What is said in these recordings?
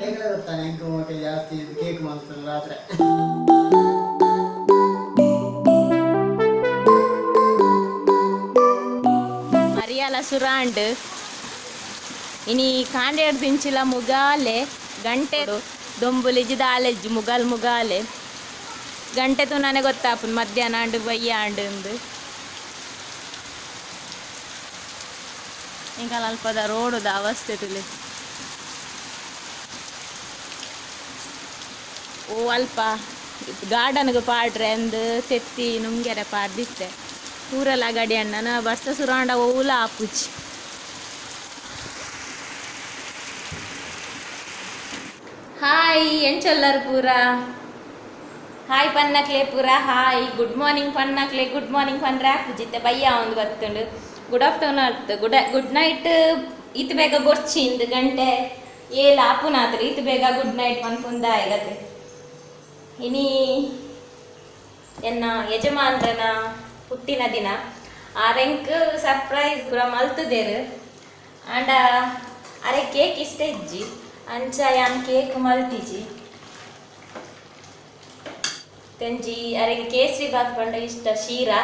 ಎಂಕಲೆ ಗೊತ್ತಾನೆ ಎಂಕ್ ಮೋಕೆ ಜಾಸ್ತಿ ಕೇಕ್ ಮಲ್ತುನು ರಾತ್ರೆ. ಮರಿಯಾಲ ಸುರಾಂಡ್. ಇನಿ ಕಾಂಡೇಡ್ ದಿಂಚಿಲ ಮುಗಾಲೆ ಗಂಟೆ ದೊಂಬುಲಿಜಿ ದಾಲೆಜ್ಜಿ ಮುಗಾಲ್ ಮುಗಾಲೆ ಗಂಟೆ ತೂನಾನೆ ಗೊತ್ತಾಪುಂಡು ಮಧ್ಯಾಹ್ನ ಆಂಡ್ ಬಯ್ಯ ಆಂಡ್ ಇಂದ್. ಎಂಕಲ ಅಲ್ಪದ ರೋಡುದ ಅವಸ್ಥೆ ತೂಲೆ. ಓ ಅಲ್ಪ ಗಾರ್ಡನ್ಗ್ ಪಾಡ್ರೆ ಅಂದ್ ತೆತ್ತಿ ನುಂಗೆರೆ ಪಾಡ್ದಿತ್ತೆ ಪೂರಲ ಗಡಿ ಅಣ್ಣನ ಬರ್ಸ ಸುರಾಂಡ ಓಲ ಆಪುಜಿ. ಹಾಯ್ ಎಂಚೊಲ್ಲರ್ ಪೂರ ಹಾಯ್ ಪನ್ನಕ್ಲೆ ಪೂರ ಹಾಯ್ ಗುಡ್ ಮಾರ್ನಿಂಗ್ ಪನ್ನಕ್ಲೆ ಗುಡ್ ಮಾರ್ನಿಂಗ್ ಪನ್ರೆ ಆಪುಜಿತ್ತೆ ಬಯ್ಯ ಒಂದು ಬತ್ತುಂಡು ಗುಡ್ ಆಫ್ಟರ್ನೂನ್ ಅರ್ಥ ಗುಡ್ ಗುಡ್ ನೈಟ್ ಇತ್ ಬೇಗ ಬೊರ್ಚಿ ಇಂದು ಗಂಟೆ ಏಲ್ ಆಪುನಾತ್ರಿ ಇತ್ ಬೇಗ ಗುಡ್ ನೈಟ್ ಪನ್ಪುಂದ ಆಗತ್ತೆ. ಇನಿ ಎನ್ನ ಯಜಮಾನ್ರನ ಹುಟ್ಟಿನ ದಿನ ಆರೆಂಕ್ ಸರ್ಪ್ರೈಸ್ ಪೂರ ಮಲ್ತುದೆರ್ ಆಂಡ ಅರೆ ಕೇಕ್ ಇಷ್ಟ ಇಜ್ಜಿ ಅಂಚ ಯಾನ್ ಕೇಕ್ ಮಲ್ತಿಜಿ ತೆಂಜಿ ಅರೆಗೆ ಕೇಸರಿ ಬಾತ್ ಪಂಡ ಇಷ್ಟ ಶೀರಾ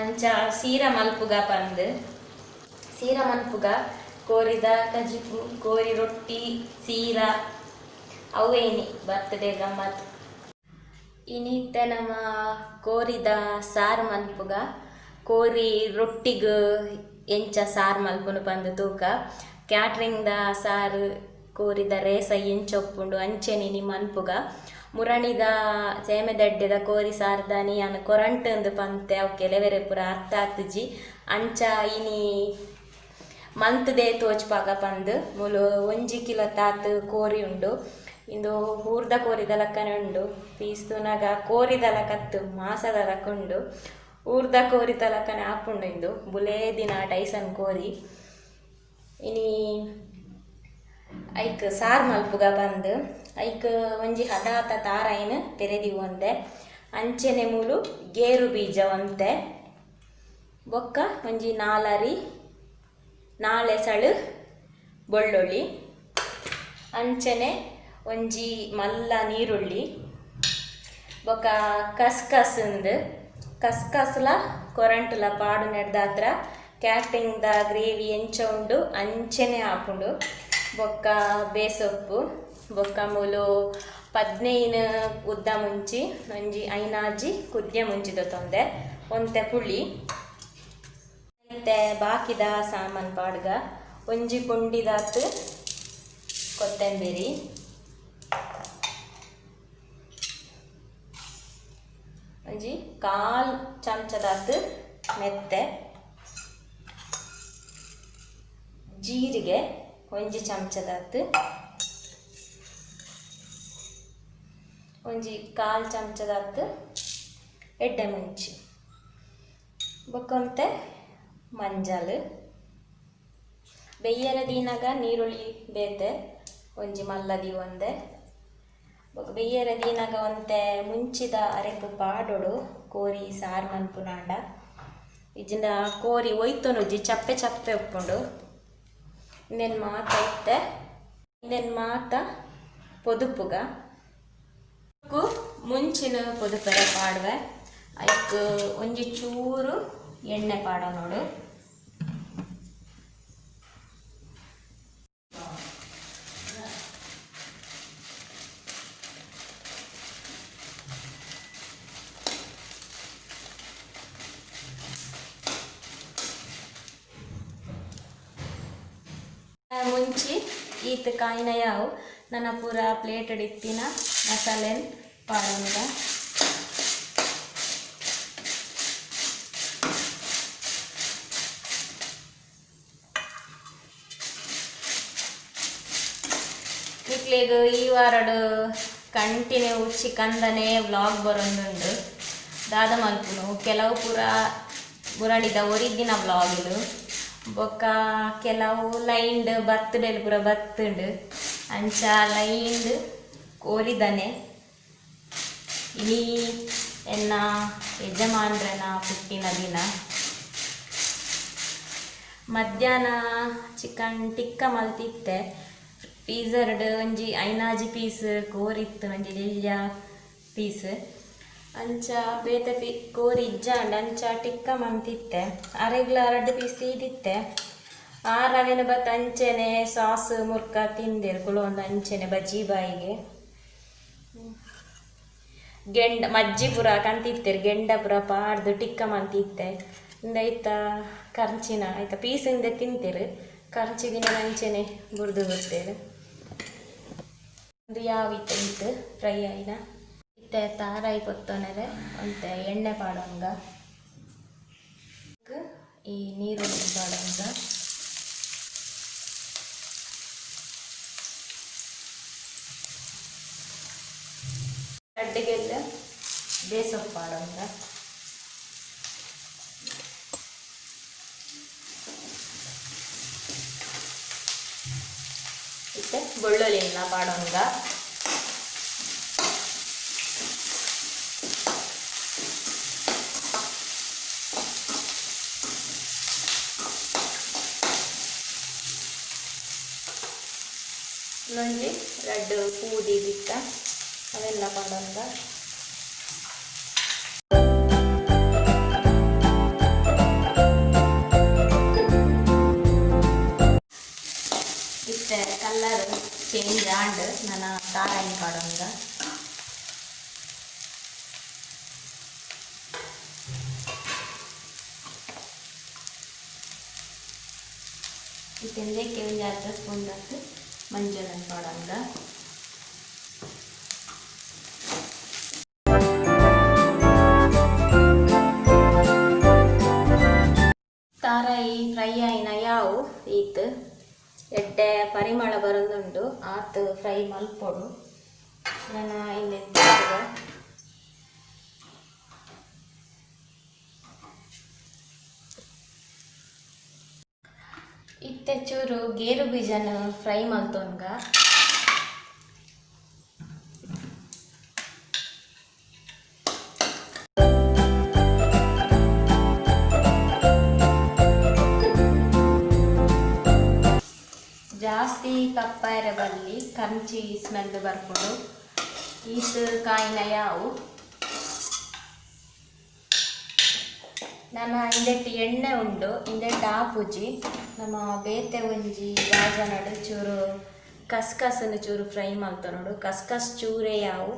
ಅಂಚ ಸೀರಾ ಮಲ್ಪುಗ ಪಂದ್ ಸೀರಾ ಮಲ್ಪುಗ ಕೋರಿದ ಕಜಿಪು ಕೋರಿ ರೊಟ್ಟಿ ಸೀರಾ ಅವೇ ಇನಿ ಬರ್ತ್ಡೇ ಗಮ್ಮತ್. ಇನಿತ್ತೆ ನಮ್ಮ ಕೋರಿದ ಸಾರು ಮಲ್ಪುಗ ಕೋರಿ ರೊಟ್ಟಿಗ್ ಎಂಚ ಸಾರು ಮಲ್ಪುನು ಪಂದ್ ತೂಕ ಕ್ಯಾಟ್ರಿಂಗ್ ದ ಸಾರು ಕೋರಿದ ರೇಸ ಎಂಚ ಉಪ್ಪುಂಡು ಅಂಚೆನೆ ಇನಿ ಮನ್ಪುಗ ಮುರಣಿದ ಸೇಮೆದಡ್ಡೆದ ಕೋರಿ ಸಾರ್ದಾನಿ ಯಾನ್ ಕೊರಂಟುಂದು ಪಂತೆ ಅವು ಕೆಲವೆರೆ ಪೂರ ಅರ್ಥ ಆತುಜಿ ಅಂಚ ಇನಿ ಮಂತುದೇ ತೋಜ್ಪಾಗ ಪಂದ್ ಮೂಲು ಒಂಜಿ ಕಿಲೋ ತಾತ್ ಕೋರಿ ಉಂಡು ಇಂದು ಊರ್ದ ಕೋರಿದ ಲಕ್ಕನೆ ಉಂಡು ಪೀಸ್ ತೂನಗ ಕೋರಿದ ಲಕತ್ತು ಮಾಸದ ಲಕ್ಕ ಉಂಡು ಊರ್ದ ಕೋರಿದ ಲಕ್ಕನೆ ಆಪುಂಡು ಇಂದು ಬುಲೇ ದಿನ ಟೈಸನ್ ಕೋರಿ ಇನಿ ಐಕ್ ಸಾರ್ ಮಲ್ಪುಗ ಪಂದ್ ಐಕ್ ಒಂಜಿ ಹದಾತ ತಾರಾಯಿನ್ ಪೆರೆದಿ ಒಂದೆ ಅಂಚೆನೆ ಮೂಲು ಗೇರು ಬೀಜ ಒಂತೆ ಬೊಕ್ಕ ಒಂಜಿ ನಾಲರಿ ನಾಲೆ ಸಳು ಬೆಳ್ಳುಳ್ಳಿ ಅಂಚನೆ ಒಂಜಿ ಮಲ್ಲ ನೀರುಳ್ಳಿ ಬೊಕ್ಕ ಕಸ್ಕಸ್ ಉಂದು ಕಸ್ಕಸ್ಲ ಕೊರಂಟುಲ ಪಾಡು ನೆಡ್ದಾತ್ರ ಕ್ಯಾಟ್ರಿಂಗ್ ದ ಗ್ರೇವಿ ಎಂಚ ಉಂಡು ಅಂಚೆನೆ ಆಪುಂಡು ಬೊಕ್ಕ ಬೇಸೊಪ್ಪು ಬೊಕ್ಕ ಮೂಲು 15 ಉದ್ದ ಮುಂಚಿ ಒಂಜಿ ಐನಾಜಿ ಕುದ್ಯ ಮುಂಚಿದ ತೊಂದೆ ಒಂತೆ ಪುಳಿ ಇತ್ತೆ ಬಾಕಿದ ಸಾಮಾನ್ ಪಾಡ್ಗ ಒಂಜಿ ಪುಂಡಿದಾತ್ ಕೊತ್ತಂಬರಿ ಒಂಜಿ ಕಾಲ್ ಚಮಚದಾತ್ ಮೆತ್ತೆ ಜೀರಿಗೆ ಒಂಜಿ ಚಮಚದಾತ್ ಒಂಜಿ ಕಾಲ್ ಚಮಚದಾತ್ ಎಡ್ಡೆ ಮುಂಚಿ ಬೊಕ್ಕೊಂತೆ ಮಂಜಲ್ ಬೆಯ್ಯರ ದೀನಾಗ ನೀರುಳ್ಳಿ ಬೇತೆ ಒಂಜಿ ಮಲ್ಲದಿ ಒಂದೆ ಬೊಕ್ಕ ಬೆಯ್ಯರ ದೀನಾಗ ಒಂತೆ ಮುಂಚಿದ ಅರೆಪು ಪಾಡೊಡು ಕೋರಿ ಸಾರು ಮನ್ಪುನಾಂಡ ಇಜ್ಜಿಂಡ ಕೋರಿ ಒಯ್ತೊನುಜ್ಜಿ ಚಪ್ಪೆ ಚಪ್ಪೆ ಉಪ್ಪುಂಡು ಇಂದೆನ್ ಮಾತ ಇತ್ತೆ ಇಂದೆನ್ ಮಾತ ಪೊದುಪುಗ ಮುಂಚಿನ ಪೊದುಪೆರೆ ಪಾಡುವೆ ಐಕ್ ಒಂಜಿ ಚೂರು ಎಣ್ಣೆ ಪಾಡೋ ನೋಡು. ಮುಂಚಿ ಈತ್ ಕಾಯಿನ ಯಾವು ನನ್ನ ಪೂರ ಪ್ಲೇಟ್ ಇತ್ತಿನ ಮಸಾಲೆನ್ ಪಾಡೊನುಗ. ನಿಕ್ಲೆಗ್ ಈ ವಾರಡ್ ಕಂಟಿನ್ಯೂ ಚಿಕನ್ದನೇ ವ್ಲಾಗ್ ಬರೊಂದುಂಡು ದಾದ ಮಲ್ಪುನು ಕೆಲವು ಪೂರ ಬುರಣಿದ ಒರಿದಿನ ವ್ಲಾಗ್ಲು ಬೊಕ್ಕ ಕೆಲವು ಲೈನ್ಡ್ ಬರ್ತ್ಡೇಲು ಪೂರ ಬತ್ತುಂಡು ಅಂಚ ಲೈನ್ಡ್ ಕೋರಿದನೆ ಇನಿ ಎನ್ನ ಯಜಮಾನ್ರನ ಪುಟ್ಟಿನ ದಿನ. ಮಧ್ಯಾಹ್ನ ಚಿಕನ್ ಟಿಕ್ಕ ಮಲ್ತಿತ್ತೆ ಫೀಸರ್ಡ್ ಒಂಜಿ ಐನಾಜಿ ಪೀಸ್ ಕೋರಿತ್ತು, ಒಂಜಿ ಲಿಲ್ಯ ಪೀಸ್. ಅಂಚ ಬೇತೆ ಪಿ ಕೋರಿ ಇಜ್ಜಾಂಡ ಅಂಚ ಟಿಕ್ಕ ಮಂತಿತ್ತೆ. ಅರೆಗ್ಲ ರಡ್ಡ್ ಪೀಸ್ ತೀದಿತ್ತೆ. ಆ ರವೆನ ಬತ್ತ ಅಂಚೆನೆ ಸಾಸ್ ಮುರ್ಕ ತಿಂದೆರ್ ಕುಲೊಂದು ಅಂಚೆನೆ ಬಜ್ಜಿ ಬಾಯಿಗೆ. ಗೆಂಡ ಮಜ್ಜಿ ಪೂರ ಕಂತಿತ್ತೆರ್, ಗೆಂಡ ಪೂರ ಪಾಡ್ದು ಟಿಕ್ಕ ಮಂತಿತ್ತೆ. ಇಂದ ಐತ ಕರ್ಚಿನ ಐತ ಪೀಸ್ ಇಂದೆ ತಿಂತೆರ್, ಕರ್ಚಿದಿನ ಅಂಚೆನೆ ಬುರ್ದು ಕೊರ್ತೆರ್. ಒಂದು ಯಾವ ಇತ್ತೆ ಇತ್ತು ಫ್ರೈ ಆಯಿನ. ಇತ್ತೆ ತಾರಾಯಿ ಪೊತ್ತೊನೆರೆ ಒಂತೆ ಎಣ್ಣೆ ಪಾಡೊಂಗ, ಈ ನೀರುಳ್ಳಿ ಪಾಡೊಂಗ. ಅಡ್ಡಿಗೆಲ್ಲ ಬೇಸೊಪ್ಪು ಪಾಡೊಂಗ. ಇತ್ತೆ ಬೆಳ್ಳುಳ್ಳಿನ ಪಾಡೊಂಗ. ಇನ್ನೊಂಜಿ ರಡ್ಡ್ ಪೂದಿ ದಿತ್ತ ಅವೆಲ್ಲ ಪಾಡೊಂಗ. ಇತ್ತೆ ಕಲರ್ ಚೇಂಜ್ ಆಂಡ್, ನನ ತಾರಾಯಿ ಪಾಡೊಂಗ. ಇತ್ತೆ ಇಂದೆಕ್ಕೆ ಒಂಜಿ ಅರ್ಧ ಸ್ಪೂನ್ ದಾತ್ ಮಂಜಲ್ ಪಾಡೊಂಗ. ತಾರಾಯಿ ಫ್ರೈ ಆಯಿನ ಯಾವು ಈತ್ ಎಡ್ಡೆ ಪರಿಮಳ ಬರೊಂದುಂಡು, ಆತ್ ಫ್ರೈ ಮಲ್ಪೊಡು. ನನ ಇಂದೆನ್ ಇತ್ತೆ ಚೂರು ಗೇರು ಬೀಜನ ಫ್ರೈ ಮಲ್ತೊನ್ಗ. ಜಾಸ್ತಿ ಕಪ್ಪಾಯರೆ ಬಲ್ಲಿ, ಕಂಚಿ ಸ್ಮೆಲ್ ಬರ್ಪುಂಡು. ಈತ್ ಕಾಯಿನ ಯಾವು. ನನ ಇಂದೆಟ್ ಎಣ್ಣೆ ಉಂಡು, ಇಂದೆಟ್ ಆಪುಜಿ. ನಮ್ಮ ಬೇತೆ ಒಂಜಿ ಬಾಜನಡ್ ಚೂರು ಕಸ್ಕಸನ್ನು ಚೂರು ಫ್ರೈ ಮಲ್ತೊನೊಡು. ಕಸ್ಕಸ್ ಚೂರೇ ಯಾವು,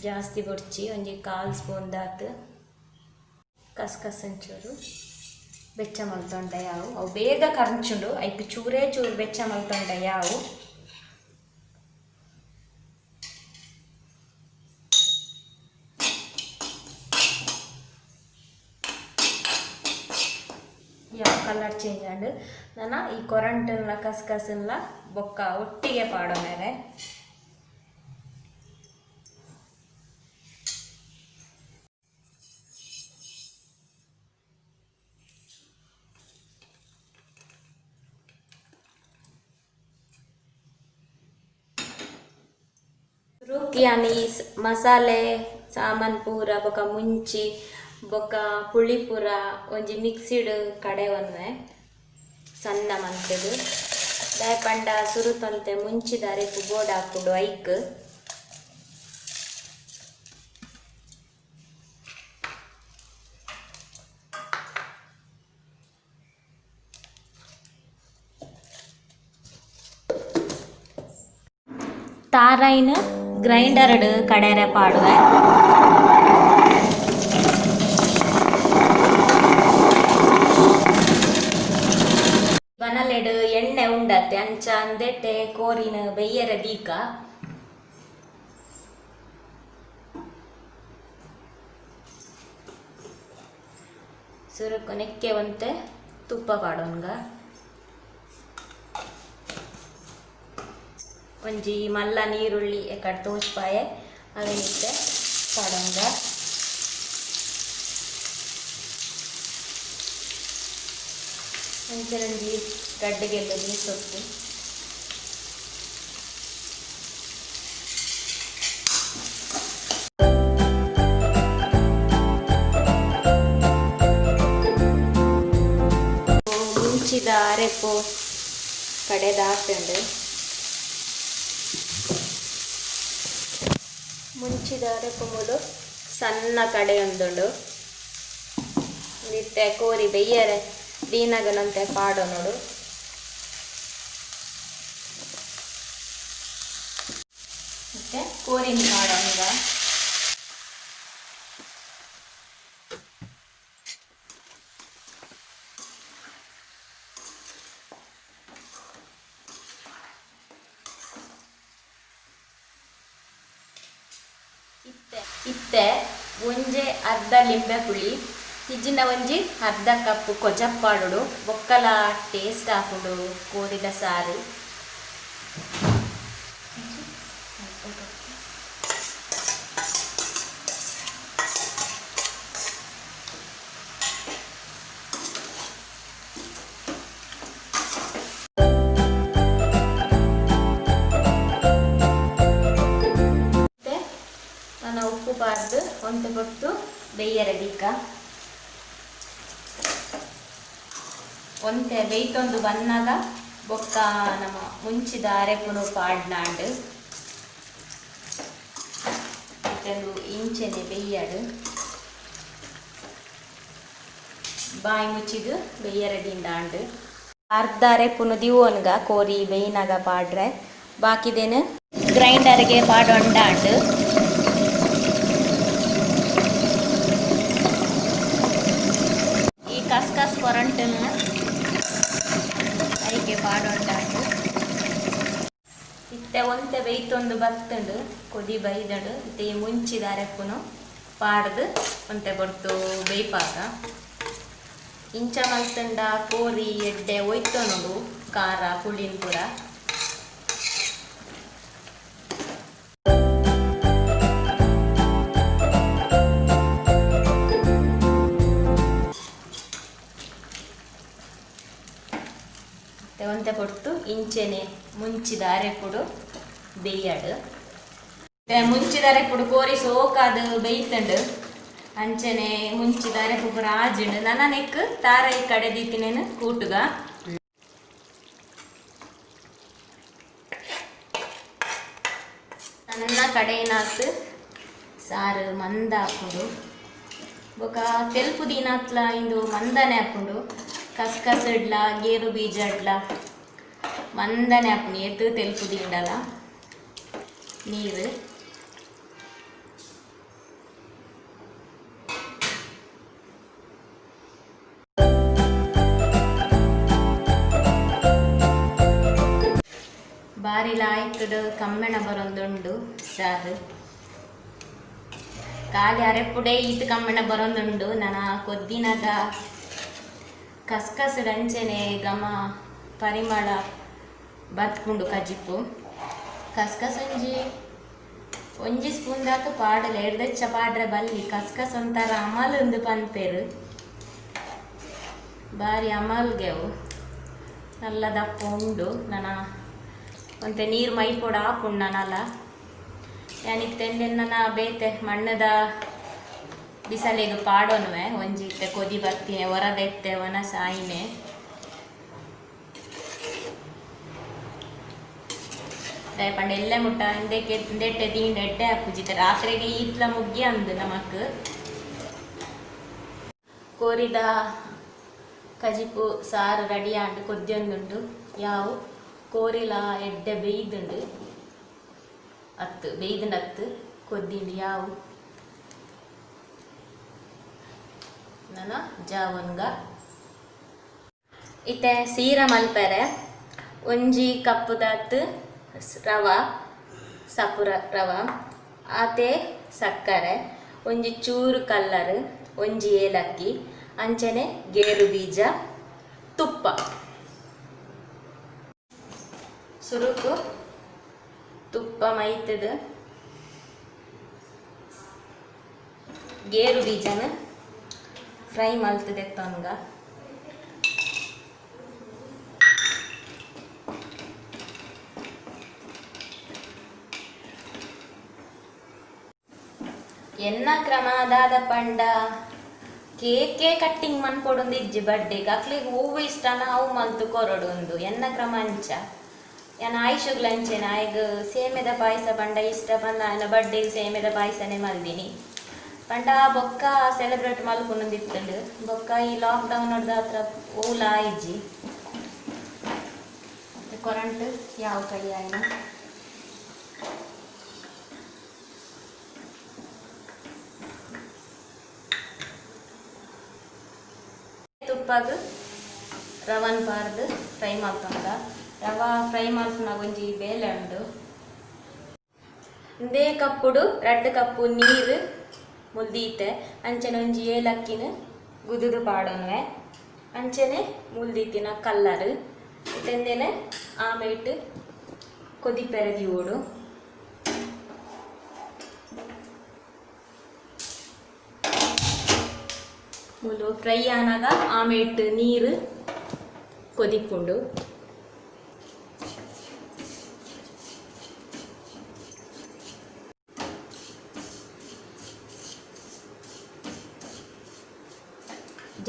ಜಾಸ್ತಿ ಬೊಡ್ಚಿ, ಒಂಜಿ ಕಾಲ್ ಸ್ಪೂನ್ ದಾತ್ ಕಸ್ಕಸನ್ ಚೂರು ಬೆಚ್ಚ ಮಲ್ತೊಂಡ ಯಾವು. ಅವು ಬೇಗ ಕರ್ಂಚುಂಡು, ಐಕ್ ಚೂರೇ ಚೂರು ಬೆಚ್ಚ ಮಲ್ತೊಂಡ ಯಾವು. ಯಾವ ಕಲರ್ ಚೇಂಜ್ ಆಂಡ್. ನನ ಈ ಕೊರಂಟನ್ಲ ಕಸ್ಕಸನ್ಲ ಬೊಕ್ಕ ಒಟ್ಟಿಗೆ ಪಾಡೊನೆರೆ. ರುಕ್ಯಾನಿ ಮಸಾಲೆ ಸಾಮಾನ್ ಪೂರ ಬೊಕ ಮುಂಚಿ ಬೊಕ ಪುಳಿ ಪೂರ ಒಂಜಿ ಮಿಕ್ಸಿಡ್ ಕಡೆ ಒಂದೆ ಸಣ್ಣ ಮಂತುಡು. ದಾಯೆ ಪಂಡ ಸುರುತೊಂತೆ ಮುಂಚಿದ ಅರೆಪು ಬೋಡ್ ಆಪುಂಡು ಐಕ್. ತಾರಾಯಿನ ಗ್ರೈಂಡರ್ಡ್ ಕಡೆರೆ ಪಾಡುವೆ. ಬನಲೆಡ್ ಎಣ್ಣೆ ಉಂಡತ್ತೆ ಅಂಚ ಅಂದೆಟ್ಟೆ ಕೋರಿನ ಬೆಯ್ಯರ ದೀಕ. ಸುರುಕು ನೆಕ್ಕೆ ಒಂತೆ ತುಪ್ಪ ಪಾಡೊನ್ಗ. ಒಂಜಿ ಮಲ್ಲ ನೀರುಳ್ಳಿ ಎಕಡ್ ತೋಜ್ಪಾಯೆ ಅವೆನಿತ್ತೆ ಪಾಡೊನ್ಗ. ಅಂಚನೆ ಗಡ್ಡೆಗೆಲ್ಲ ಸೊಪ್ಪು. ಮುಂಚಿದ ಅರೆಪು ಕಡೆದಾತುಂಡು. ಮುಂಚಿದ ಅರೆಪು ಸಣ್ಣ ಕಡೆ ಒಂದುಂಡು ಇತ್ತೆ ಕೋರಿ ಬೆಯ್ಯರೆ ದೀನಗನಂತೆ ಪಾಡೋ ನೋಡು. ಮತ್ತೆ ಕೋರಿನ ಪಾಡೋಣ. ಇತ್ತೆ ಒಂಜೆ ಅರ್ಧ ಲಿಂಬೆ ಪುಳಿ ಇಜ್ಜಿನ ಒಂಜಿ ಅರ್ಧ ಕಪ್ ಕೊಜಪ್ಪಾಡುಡು ಬೊಕ್ಕಲ ಟೇಸ್ಟ್ ಹಾಕುಡು ಕೋರಿದ ಸಾರು. ಮತ್ತೆ ನಾನು ಉಪ್ಪು ಪಾರ್ದು ಒಂತೆ ಕೊಟ್ಟು ಬೇಯರೆ ದೀಕ ಒಂತೆ ಬೇಯ್ತೊಂದು ಬನ್ನಾಗ ಬೊಕ್ಕ ನಮ್ಮ ಮುಂಚಿದ ಅರೆಪುನು ಪಾಡ್ನಾಂಡ್ ಇತ್ತೊಂದು ಇಂಚೆನೆ ಬೇಯ್ಯಾಡು ಬಾಯಿ ಮುಚ್ಚಿದು ಬೇಯರದಿಂದಾಂಡ್ ಅರ್ಧ ಅರೆಪುನು ದಿವೋನ್ಗ ಕೋರಿ ಬೇಯ್ನಾಗ ಪಾಡ್ರೆ ಬಾಕಿದೇನು ಗ್ರೈಂಡರ್ಗೆ ಪಾಡೊಂಡಾಂಡ್. ಈ ಕಸ್ಕಸ್ ಕೊರಂಟನ್ನು ಐಕೆ ಪಾಡೊಂಡಾಂಡ್. ಇತ್ತೆ ಒಂತೆ ಬೇಯ್ತೊಂದು ಬತ್ತುಂಡು ಕೊದಿ ಬೈದಂಡು. ಇತ್ತೆ ಈ ಮುಂಚಿದ ಅರೆಪುನು ಪಾಡ್ದು ಒಂತೆ ಬೊರ್ತು ಬೇಯ್ಪಾಕ ಇಂಚ ಮಲ್ತಂಡ ಕೋರಿ ಎಡ್ಡೆ ಒಯ್ತೊನುಡು ಖಾರ ಪುಳಿನ್ ಪೂರ. ಇತ್ತೆ ಒಂತೆ ಪೊರ್ತು ಇಂಚೆನೆ ಮುಂಚಿದ ಅರೆಪುಡು ಬೇಯ್ಯಾಡು. ಇತ್ತೆ ಮುಂಚಿದ ಅರೆಪುಡು ಕೋರಿ ಸೋಕಾದು ಬೇಯ್ತಂಡು. ಅಂಚೆನೆ ಮುಂಚಿದ ಅರೆಪು ಪೂರ ಆಜಿಂಡು. ನನ ನೆಕ್ ತಾರೈ ಕಡೆ ದೀತಿನೇನು ಕೂಟುಗ. ಸಣ್ಣ ಕಡೆಯಿನಾತ್ ಸಾರು ಮಂದ ಹಾಕುಂಡು. ಬೊಕ ತೆಲ್ಪು ದೀನಾತ್ಲ ಇಂದು ಮಂದನೆ ಹಾಕುಂಡು. ಕಸ್ಕಸ್ ಇಡ್ಲ ಗೇರು ಬೀಜ ಇಡ್ಲ ಮಂದನೆ ಹಾಕುಂಡು. ಏತ್ ತೆಲ್ಪು ದೀಂಡಲ ನೀರು. ಬಾರಿ ಲಾಯ್ಕಡ್ ಕಮ್ಮೆಣ ಬರೊಂದುಂಡು ಸಾರು. ಖಾಲಿ ಅರೆಪುಡೆ ಈತ್ ಕಮ್ಮೆಣ ಬರೊಂದುಂಡು. ನನ ಕೊದ್ದಿನಗ ಕಸ್ಕಸ್ ಅಂಚೆನೆ ಘಮ ಪರಿಮಳ ಬತ್ಪುಂಡು ಕಜಿಪು. ಕಸ್ಕಸ್ ಒಂಜಿ ಒಂಜಿ ಸ್ಪೂನ್ ದಾತ್ ಪಾಡಲೆ ಎಡ್ದೆಚ್ಚ ಪಾಡ್ರೆ ಬಲ್ಲಿ. ಕಸ್ಕಸ್ ಒಂಥರ ಅಮಲ್ ಉಂದು ಪನ್ಪೆರು. ಬಾರಿ ಅಮಲ್ಗೆವು ನಲ್ಲ ದಪ್ಪ ಉಂಡು. ನನ ಒಂತೆ ನೀರು ಮೈಪೊಡು ಆಪುಂಡು ನನಲ. ಯಾನಿತ್ತೆ ನನ್ನ ಬೇತೆ ಮಣ್ಣದ ಬಿಸಲೆಗ್ ಪಾಡೊನುವೆ. ಒಂಜಿ ಇತ್ತೆ ಕೊದಿ ಬತ್ತಿನೆ ಹೊರದೆತ್ತೆ ಒಣ ಸಾಯಿನೆ. ಪಂಡ ಎಲ್ಲೆ ಮುಟ್ಟ ಇಂದೆಕ್ಕೆ ಇಂದೆಟ್ಟೆ ತೀಂಡ ಎಡ್ಡೆ ಆಪುಜಿತೆ ರಾತ್ರೆಗೆ ಈತ್ಲ ಮುಗ್ಗಿ ಅಂದು ನಮಕ್. ಕೋರಿದ ಕಜಿಪು ಸಾರು ರೆಡಿ ಆಂಡ್ ಕೊದ್ಯೊಂದುಂಡು. ಯಾವು ಕೋರಿಲ ಎಡ್ಡೆ ಬೇಯ್ದುಂಡು ಅತ್ತು ಬೇಯ್ದುಂಡು ಅತ್ತು ಕೊದ್ದಿಂಡು ಯಾವು ನನ ಜಾವನ್ಗ. ಇತ್ತೆ ಸೀರ ಮಲ್ಪೆರೆ ಒಂಜಿ ಕಪ್ಪುದಾತ್ ರವ ಸಪುರ ರವ ಆತೆ ಸಕ್ಕರೆ ಒಂಜಿ ಚೂರು ಕಲ್ಲರ್ ಒಂಜಿ ಏಲಕ್ಕಿ ಅಂಚನೆ ಗೇರು ಬೀಜ ತುಪ್ಪ. ಸುರುಕು ತುಪ್ಪ ಮೈತದ ಗೇರು ಬೀಜನ ಫ್ರೈ ಮಲ್ತದೆ ತೊನ್ಗ. ಎನ್ನ ಕ್ರಮ ದಾದ ಪಂಡ ಕೇಕೆ ಕಟ್ಟಿಂಗ್ ಮನ್ಪೊಡೊಂದು ಇಜ್ಜಿ ಬಡ್ಡೆಗ್ ಅಕ್ಲೆಗ್ ಹೂವು ಇಷ್ಟನ ಅವು ಮಲ್ತು ಕೊರೊಡು ಉಂದು ಎನ್ನ ಕ್ರಮ ಅಂಚ. ಯಾನ್ ಆಯುಷಗ್ ಲಂಚೆನ ಆಯ್ಗ್ ಸೇಮೆದ ಪಾಯಸ ಪಂಡ ಇಷ್ಟ ಪಂಡ ಆಯ್ನ ಬರ್ಡೇ ಸೇಮೆದ ಪಾಯಸನೆ ಮಲ್ದಿನಿ ಪಂಡ ಬೊಕ್ಕ ಸೆಲೆಬ್ರೇಟ್ ಮಲ್ಪುನೊಂದಿತ್ತುಂಡು ಬೊಕ್ಕ ಈ ಲಾಕ್ ಡೌನ್ ಹತ್ರ ಓಲ ಆಯ್ಜಿ ಕೊರಂಟ್ ಯಾವ ಕೈ ಆಯ್ನ ತುಪ್ಪಗ್ ರವನ್ ಪಾರ್ದು ಫ್ರೈ ಮಲ್ತೊಂದ ರವಾ ಫ್ರೈ ಮಲ್ಪುನಾಗ ಒಂಜಿ ಬೇಲೆ ಉಂಡು ಇಂದೇ ಕಪ್ಪುಡು ರಡ್ಡ್ ಕಪ್ಪು ನೀರು ಮುಲ್ದೀತೆ ಅಂಚನೆ ಒಂಜಿ ಏಲಕ್ಕಿನ ಗುದುದು ಪಾಡೊನ್ವೆ ಅಂಚನೆ ಮುಲ್ದೀತಿನ ಕಲ್ಲರ್ ಇತ್ತೆಂದೇನೆ ಆಮೇಟ್ ಕೊದಿಪೆರೆ ದೀವೊಡು ಮುಲು ಫ್ರೈ ಆನಾಗ ಆಮೇಟ್ ನೀರು ಕೊದಿಪುಂಡು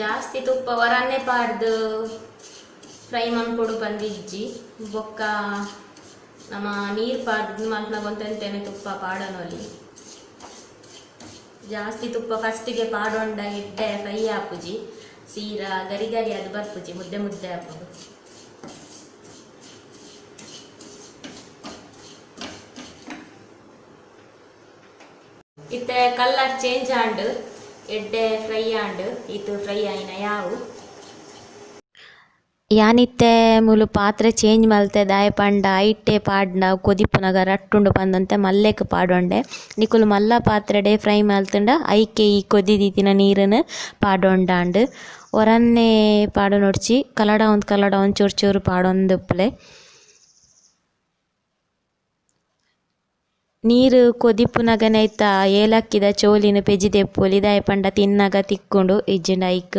ಜಾಸ್ತಿ ತುಪ್ಪ ವರನ್ನೇ ಪಾಡ್ದು ಫ್ರೈ ಮನ್ಪೊಡು ಬಂದಿಜ್ಜಿ ಬೊಕ್ಕ ನಮ್ಮ ನೀರು ಪಾಡ್ದು ಮಲ್ಪನಾಗ ತುಪ್ಪ ಪಾಡೋನಲ್ಲಿ ಜಾಸ್ತಿ ತುಪ್ಪ ಫಸ್ಟಿಗೆ ಪಾಡೊಂಡ ಇಟ್ಟೆ ಫ್ರೈ ಆಪುಜಿ ಸೀರಾ ಗರಿ ಗರಿ ಅದು ಬರ್ಪುಜಿ ಮುದ್ದೆ ಮುದ್ದೆ ಆಪುಂಡು ಇತ್ತೆ ಕಲರ್ ಚೇಂಜ್ ಆಂಡ್ ಎಡ್ಡೆ ಫ್ರೈ ಆಂಡ್ ಇತ್ತು ಫ್ರೈ ಆಯಿನ ಯಾವು ಯಾನಿತ್ತೆ ಮೂಲು ಪಾತ್ರೆ ಚೇಂಜ್ ಮಲ್ತೆ ದಾಯ ಪಂಡ ಐಟೆ ಪಾಡ್ಂಡ ಕೊದಿಪುನಗ ರಟ್ಟುಂಡು ಪಂದಂತೆ ಮಲ್ಲೆಕ್ ಪಾಡೊಂಡೆ ನಿಕುಲು ಮಲ್ಲ ಪಾತ್ರೆಡೆ ಫ್ರೈ ಮಲ್ತುಂಡ ಐಕೆ ಈ ಕೊದಿ ದೀತಿನ ನೀರನ್ನು ಪಾಡೊಂಡಾಂಡ್ ಒರನ್ನೇ ಪಾಡೊನೊಡ್ಚಿ ಕಲಡ ಒಂದು ಕಲಡ ಒಂದು ಚೂರು ಚೂರು ಪಾಡೊಂದುಪ್ಪಲೆ ನೀರು ಕೊದಿಪುನಗನೆ ಐತ ಏಲಕ್ಕಿದ ಚೋಲಿನ ಪೆಜಿ ದೆಪ್ಪೊಲಿ ದಾಯೆ ಪಂಡ ತಿನ್ನಗ ತಿಕ್ಕುಂಡು ಇಜ್ಜಿಂಡ ಐಕ್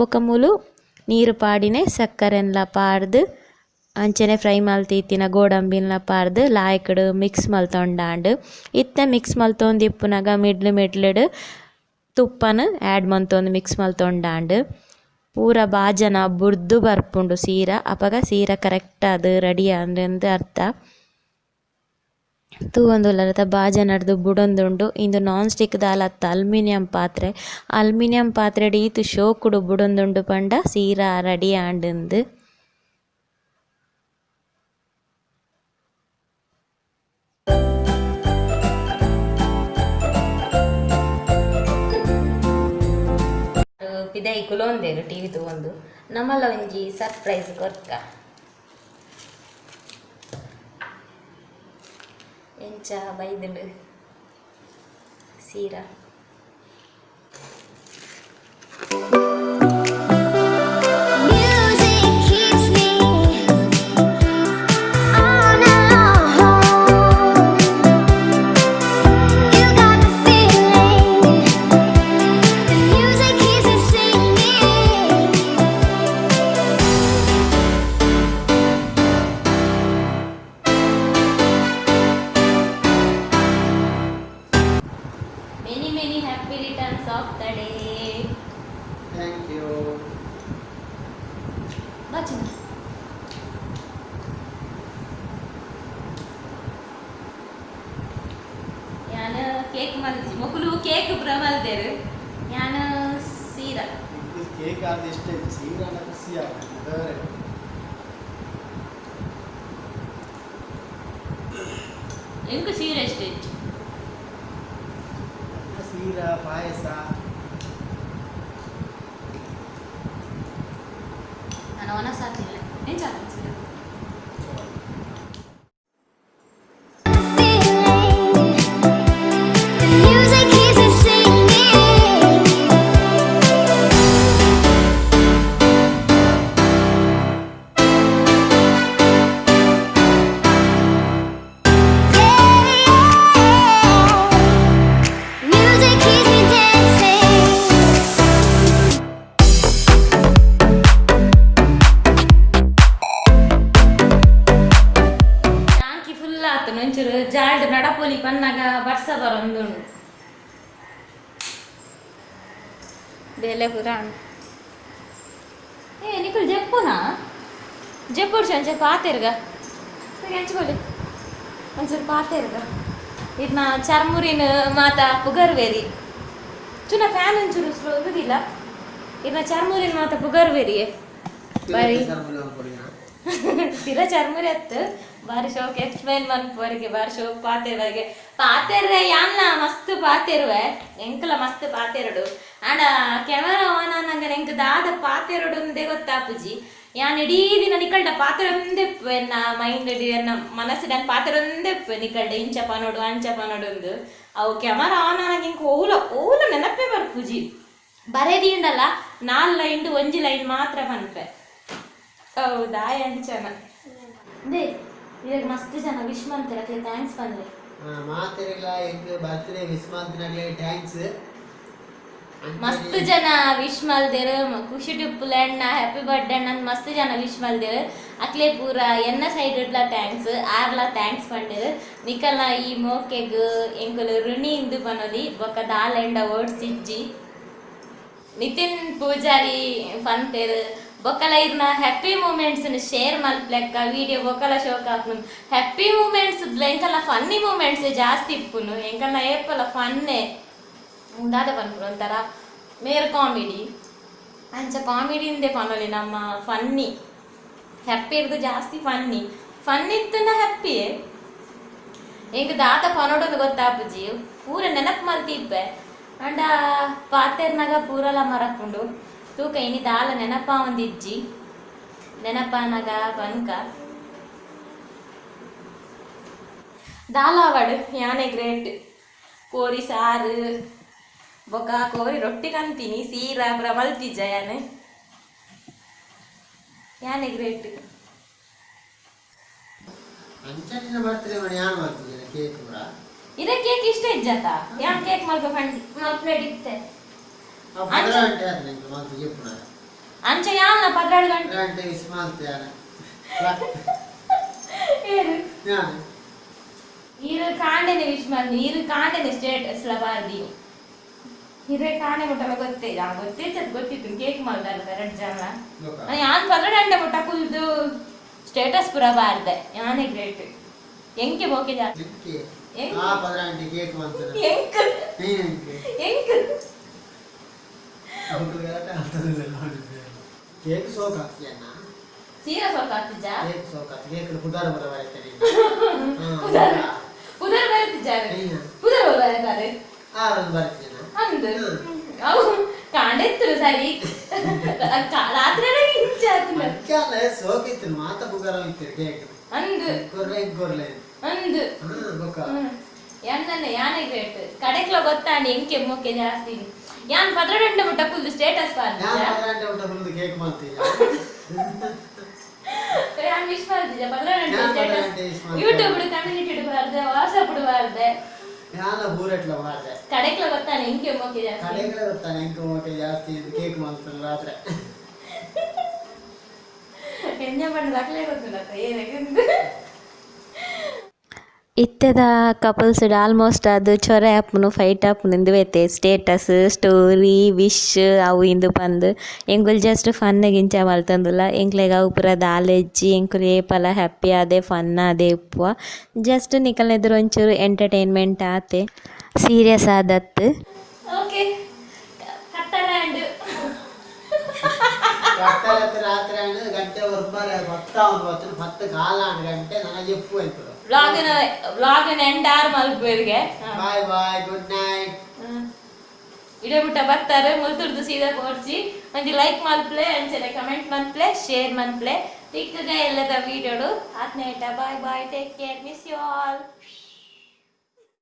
ಬೊಕ ಮೂಲು ನೀರು ಪಾಡಿನೆ ಸಕ್ಕರೆನ್ಲ ಪಾಡ್ದು ಅಂಚನೆ ಫ್ರೈ ಮಲ್ತಿತ್ತಿನ ಗೋಡಂಬಿನ್ಲ ಪಾಡ್ದು ಲಾಯ್ಕಡ್ ಮಿಕ್ಸ್ ಮಲ್ತೊಂಡಾಂಡ್ ಇತ್ತೆ ಮಿಕ್ಸ್ ಮಲ್ತೊಂದು ಇಪ್ಪುನಗ ಮಿಡ್ಲ್ ಮಿಡ್ಲ್ಡ್ ತುಪ್ಪನ ಆ್ಯಡ್ ಮಂತೊಂದು ಮಿಕ್ಸ್ ಮಲ್ತೊಂಡಾಂಡ್ ಪೂರ ಬಾಜನ ಬುರ್ದು ಬರ್ಪುಂಡು ಸೀರಾ ಅಪಗ ಸೀರಾ ಕರೆಕ್ಟ್ ಅದು ರೆಡಿ ಆಂಡ್ ಅರ್ಥ ತೂವೊಂದುಲ್ಲರತ ಬಾಜನಡ್ದು ಬುಡೊಂದುಂಡು ಇಂದು ನಾನ್ ಸ್ಟಿಕ್ ದಾಲತ್ತ ಅಲ್ಯೂಮಿನಿಯಂ ಪಾತ್ರೆ ಅಲ್ಯೂಮಿನಿಯಂ ಪಾತ್ರೆಡ್ ಈತ್ ಶೋಕುಡು ಬುಡೊಂದುಂಡು ಪಂಡ ಸೀರಾ ರೆಡಿ ಆಂಡುಂದು. ಪಿದೈ ಕುಲೊಂದೇರು ಟಿವಿ ತೂವೊಂದು ನಮಲ ಒಂಜಿ ಸರ್ಪ್ರೈಸ್ ಕೊರ್ಕ ಎಂಚ ಬೈದುಂಡು ಸೀರಾ. Music keeps me on and on. You got the feeling. The music keeps me singing. Many many happy returns of the day. Thank you. ಬಾಚಿನ ಯಾನ್ cake ಮಲ್ದಿ ಮೊಕುಲು cake ಪೂರ ಮಲ್ದೆರ್ ಯಾನ್ ಸೀರಾ ಕೇಕ್ ಆದ ಇಷ್ಟ ಇತ್ತು ಸೀರಾ ಖುಷಿ ಆಗ್ತದೆ. ಎಂಕು ಸೀರೆ ಇಷ್ಟ ಇತ್ತು. ಸೀರಾ ಪಾಯಸ ನಾನು ಒಣ ಸಾಕಿಲ್ಲ ಎಂಚ ಸೀರಾ. Feeling. The music keeps me singing. Yeah, music keeps me dancing. ಟಾಂಕಿ ಫುಲ್ ಆತು ಒಂಚೂರು ಜಾಲ್ಡ್ ನಡಪೊಲಿ ಪನ್ನಾಗ ಬರ್ಸ ಬರೊಂದುಂಡು ಬೇಲೆ ಪೂರ ಉಂಡು. ಏ ನಿಕುಲು ಜಪ್ಪುನಾ ಜಪ್ಪುಡ್ಚಿ ಒಂಚೆ ಪಾತೆರ್ಗ. ಎಂಚುಗೊಲಿ ಒಂಚೂರು ಪಾತೆರ್ಗ. ಇರ್ನ ಚರ್ಮುರಿನ ಮಾತ ಪುಗರ್ವೇರಿ. ಚುನ ಫ್ಯಾನ್ ಒಂಚೂರು ಸ್ಲೋ ಇರುದಿಲ್ಲ. ಇರ್ನ ಚರ್ಮುರಿನ ಮಾತ ಪುಗರ್ವೇರಿ ಬಾರಿ. ತಿರ ಚರ್ಮುರಿ ಅತ್ತು ಬಾರಿ ಶೋಕ್ ಎಕ್ಸ್ಪ್ಲೈನ್ ಮನ್ಪುವರಿಗೆ ಬಾರಿ ಶೋಕ್ ಪಾತೆರ್ವರಿಗೆ ಪಾತೆರ್ರೆ. ಯಾನ್ಲ ಮಸ್ತ್ ಪಾತೆರುವೆ, ಎಂಕಲ ಮಸ್ತ್ ಪಾತೆರಡು. ಆಂಡ ಕ್ಯಾಮರಾ ಆನ್ ಆನಂಗ ಎಂಕ್ ದಾದ ಪಾತೆರಡು ಅಂದೇ ಗೊತ್ತಾಪುಜಿ. ಯಾನ್ ಇಡೀ ದಿನ ನಿಕಲ್ಡ ಪಾತೆರೊಂದೇ ಎನ್ನ ಮೈಂಡ್, ಎನ್ನ ಮನಸ್ಸಿಡ ಪಾತೆರೊಂದೇ ನಿಕಲ್ಡ, ಇಂಚ ಪನೋಡು ಅಂಚ ಪನೋಡು ಅಂದ್. ಅವು ಕ್ಯಾಮರಾ ಆನ್ ಆನಗ ಎಂಕ್ ಓಲ ಓಲ ನೆನಪೇ ಬರ್ಪುಜಿ. ಬರೆದೀಂಡಲ ನಾಲ್ ಲೈನ್ ಒಂಜಿ ಲೈನ್ ಮಾತ್ರ ಪನ್ಪೆ. ಹೌದಾ? ಅಂಚನ they ಇವಾಗ ಮಸ್ತ್ ಜನ ವಿಶ್ ಮಂತೆರ್, ಅಕ್ಲೆ thanks ಪನ್ಲೆ. ಮಾತೆರೆಗ್ಲ ಎಂಕ್ ಬರ್ತ್ಡೇ ವಿಶ್ ಮಲ್ತಿನಕ್ಲೆ thanks. ಮಸ್ತ್ ಜನ ವಿಶ್ ಮಲ್ದೆರ್. ಖುಷಿ ಟಿಪ್ಪುಲೆ ಅಣ್ಣ, ಹ್ಯಾಪಿ ಬರ್ತ್ಡೇ ಅಣ್ಣ, ಮಸ್ತ್ ಜನ ವಿಶ್ ಮಲ್ದೆರ್. ಅಕ್ಲೆ ಪೂರ ಎನ್ನ ಸೈಡ್ ಡ್ಲ thanks, ಆರ್ಲ thanks ಪಂಡೆರ್. ನಿಕಲ್ನ ಈ ಮೋಕೆಗ್ ಎಂಕುಲು ಋಣಿ ಇಂದು ಪನೊಲಿ. ಬೊಕ್ಕ ದಾಲೆಂಡ ವರ್ಡ್ಸ್ ಇಜ್ಜಿ. ನಿತಿನ್ ಪೂಜಾರಿ ಪಂತೆರ್, ಬೊಕ್ಕಲ ಇರ್ನ ಹ್ಯಾಪಿ ಮೂಮೆಂಟ್ಸ್ ಶೇರ್ ಮಲ್ಪ್ಲೆಕ್ಕ ವಿಡಿಯೋ ಬೊಕ್ಕಲ ಶೋಕ್ ಆಪುನು. ಹ್ಯಾಪಿ ಮೂಮೆಂಟ್ಸ್ ಎಂಕಲ್ನ ಫನ್ನಿ ಮೂಮೆಂಟ್ಸ್ ಜಾಸ್ತಿ ಇಪ್ಪುನು. ಎಂಕಲ್ನ ಏಪಲ ಫನ್ನೆ. ದಾದ ಪನ್ಪುನು, ಒಂಥರ ಮೇರ್ ಕಾಮಿಡಿ ಅಂಚ ಕಾಮಿಡಿ ಇಂದೆ ಪನೊಲಿ. ನಮ್ಮ ಫನ್ನಿ, ಹ್ಯಾಪಿ ಇರ್ದು ಜಾಸ್ತಿ ಫನ್ನಿ. ಫನ್ ಇತ್ತುನ ಹ್ಯಾಪಿಯೇ. ಎಂಕ್ ದಾದ ಪನೊಡೊಂದು ಗೊತ್ತಾಪುಜಿ. ಪೂರ ನೆನಪು ಮಲ್ತಿಪ್ಪೆ, ಅಂಡ ಪಾತೆರ್ನಾಗ ಪೂರಲ ಮರಪುಂಡು. ತೂಕ, ಇನಿ ದಾಲ ನೆನಪಾವೊಂದಿಜ್ಜಿ. ನೆನಪಾನಗ ಪನ್ಕ. ದಾಲ ಆವಡ್, ಯಾನೆ ಗ್ರೇಟ್. ಕೋರಿ ಸಾರು ಬೊಕ ಕೋರಿ ರೊಟ್ಟಿ ಕಂತೀನಿ, ಸೀರಾ ಪೂರ ಮಲ್ತಿಜ್ಜ ಯಾನೆ. ಯಾನೆ ಗ್ರೇಟ್. ಅಂಚನಿನ ಬರ್ತ್ಡೇ ಮಾಡಿ ಯಾನ್ ಮಲ್ತಿದ್ದೇನೆ ಕೇಕ್ ಪೂರ. ಇದೇ ಕೇಕ್ ಇಷ್ಟ ಇಜ್ಜತ? ಯಾನ್ ಕೇಕ್ ಮಲ್ಪ ಮಲ್ಪ್ಲೇಟ್ ಇತ್ತೆ. ಅವು 12 ಗಂಟೆ ಆತು ನಂಗೆ ಮಲ್ತು ಜೆಪ್ಪುನಾಗ. ಅಂಚ ಯಾನ್ನ 12 ಗಂಟೆ 12 ಗಂಟೆ ವಿಶ್ ಮಲ್ತೆ ಯಾನ್. ಏರು? ಯಾನ್. ಈರು ಕಾಂಡೆನೆ ವಿಶ್ ಮಲ್ನಿ. ಈರು ಕಾಂಡೆನೆ ಸ್ಟೇಟಸ್ ಲ ಬಾರ್ದಿ. ಹಿರೇ ಕಾಂಡೆ ಮುಟ್ಟಲ ಗೊತ್ತೇ ಯಾ ಗೊತ್ತೇ ಗೊತ್ತಿತ್ತು. ಕೇಕ್ ಮಲ್ದಾರ ಎರಡು ಜನ. ಬೊಕ ಯಾನ್ 12 ಗಂಟೆ ಮುಟ್ಟ ಕುಲ್ದು ಸ್ಟೇಟಸ್ ಪೂರ ಬಾರ್ದೆ. ಯಾನೇ ಗ್ರೇಟ್. ಎಂಕೆ ಬೋಕೆ ಜಾಸ್ತಿ. ಎಂಕೆ? ಎಂಕ್? ಆ 12 ಗಂಟೆ ಕೇಕ್ ಮಲ್ತನ. ಎಂಕ್? ನೀನ್ ಎಂಕೆ? ಎಂಕ್? ಅವ್ರು ಗಲಾಟೆ ಆಗ್ತದಿಲ್ಲ ನೋಡಿದ್ರೆ. ಕೇಕ್ ಸೋಕ್ ಆಗ್ತೀಯಣ್ಣ. ಸೀರೆ ಸೋಕ್ ಆಗ್ತಿಜ್ಜಾ? ಕೇಕ್ ಸೋಕ್ ಆಗ್ತದೆ. ಕೇಕ್ ಪುದಾರ ಬರ ಬರೀತೇನೆ. ಪುದರ್ ಪುದರ್ ಬರೀತಿದ್ದಾರೆ. ಪುದರ್ ಬರೀತಾರೆ. ಆರೊಂದು ಬರೀತೇನೆ. ಅಂದು ಅವು ಕಾಂಡೆತ್ತರು ಸರಿ, ರಾತ್ರಿ ಇಂಚ ಆತುಂಡ. ಮಧ್ಯಾಹ್ನ ಸೋಕಿತ್ತು ಮಾತ ಪುಗಾರ ಇತ್ತು ಕೇಕ್. ಅಂದು. ಕೊರ್ಲೆ ಕೊರ್ಲೆ. ಅಂದು. ಬೊಕ ಯಾನನ್ನ ಯಾನೆ ಗ್ರೇಟ್. ಕಡೆಕ್ಲ ಗೊತ್ತಾಂಡಿ ಎಂಕೆ ಮೊಕ್ಕೆ ಜಾಸ್ತಿ. ಯಾನ್ 12 ಗಂಟೆ ಮುಟ್ಟ ಕುಲ್ದು ಸ್ಟೇಟಸ್ ನಾನು ಪಾರ್ದಿಜ. 12 ಗಂಟೆ ಊಟ ಕುಂದು ಕೇಕ್ ಮಾಡ್ತೀನಿ. ಯಾನ್ ವಿಶ್ ಮಾಡ್ತಿದ್ದೆ 12 ಗಂಟೆ. ಯಾನ್ 12 ಸ್ಟೇಟಸ್ ಗಂಟೆ ವಿಶ್ ಮಾಡ್ದೆ. ಯೂಟ್ಯೂಬ್ ಕಮ್ಯುನಿಟಿ ಬಾರ್ದೆ, ವಾಟ್ಸ್ಆಪ್ ಬಾರ್ದೆ. ಯಾನ ಊರೆಟ್ಲ ಮಾಡ್ದೆ. ಕಡೆಕ್ಲ ಗೊತ್ತಾನೆ ಎಂಕೆ ಮೊಕ್ಕೆ ಜಾಸ್ತಿ. ಕಡೆಗಳ ಗೊತ್ತಾನೆ ಎಂಕೆ ಮೋಕೆ ಜಾಸ್ತಿ. ಕೇಕ್ ಮಾಡ್ತಾನೆ ರಾತ್ರಿ. ಎಂಜಾಯ್ ಮಾಡೋದು ಅಕ್ಲೇ ಗೊತ್ತಿಲ್ಲ ಏನಾಗಿದೆ. ಇತ್ತೆದ ಕಪಲ್ಸ್ ಆಲ್ಮೋಸ್ಟ್ ಅದು ಚೊರೆ ಆಪುನು, ಫೈಟ್ ಆಪುನು ಇಂದುವೇತೆ ಸ್ಟೇಟಸ್, ಸ್ಟೋರಿ, ವಿಶ್ ಅವು ಇಂದು ಪಂದ್. ಎಂಕುಲು ಜಸ್ಟ್ ಫನ್ ಗಿಂಚ ಮಲ್ತೊಂದುಲ್ಲ. ಎಂಕ್ಲೆಗ್ ಅವು ಪೂರ ದಾಲ ಇಜ್ಜಿ. ಎಂಕುಲು ಏಪಲ ಹ್ಯಾಪಿ ಆದೆ, ಫನ್ ಆದೆ ಇಪ್ಪುವ. ಜಸ್ಟ್ ನಿಕಲ್ನ ಎದುರು ಒಂಚೂರು ಎಂಟರ್ಟೈನ್ಮೆಂಟ್ ಆತೆ, ಸೀರಿಯಸ್ ಆದತ್ತು. ಓಕೆ, ಕತ್ತಲೆ. ಕತ್ತಲತ್ತು ರಾತ್ರಿ ಆಂಡ್ ಗಂಟೆ ಒರ್ಬಾರೆ ಪತ್ತ ಒಂದು ಪತ್ತು ಪತ್ತು ಕಾಲ ಆಂಡ್ ಗಂಟೆ ನನಗೆ ಎಪ್ಪು ಆಯ್ತು. ವ್ಲಾಗಿನ ವ್ಲಾಗಿನ ಎಂಡ್ ಆರ್ ಮಲ್ಪುವರಿಗೆ. Bye bye, good night. ಇಡೇ ಬಿಟ್ಟ ಬರ್ತಾರೆ ಮುಲ್ತುರ್ದು ಸೀದಾ ಪೋರ್ಚಿ. ಒಂಜಿ ಲೈಕ್ ಮಲ್ಪ್ಲೆ, ಅಂಚನೆ ಕಮೆಂಟ್ ಮಲ್ಪ್ಲೆ, ಶೇರ್ ಮಲ್ಪ್ಲೆ. ತಿಕ್ಕಗ ಎಲ್ಲದ ವೀಡಿಯೋಡು. ಆತ್ನೇಟ, bye bye, take care, miss you all.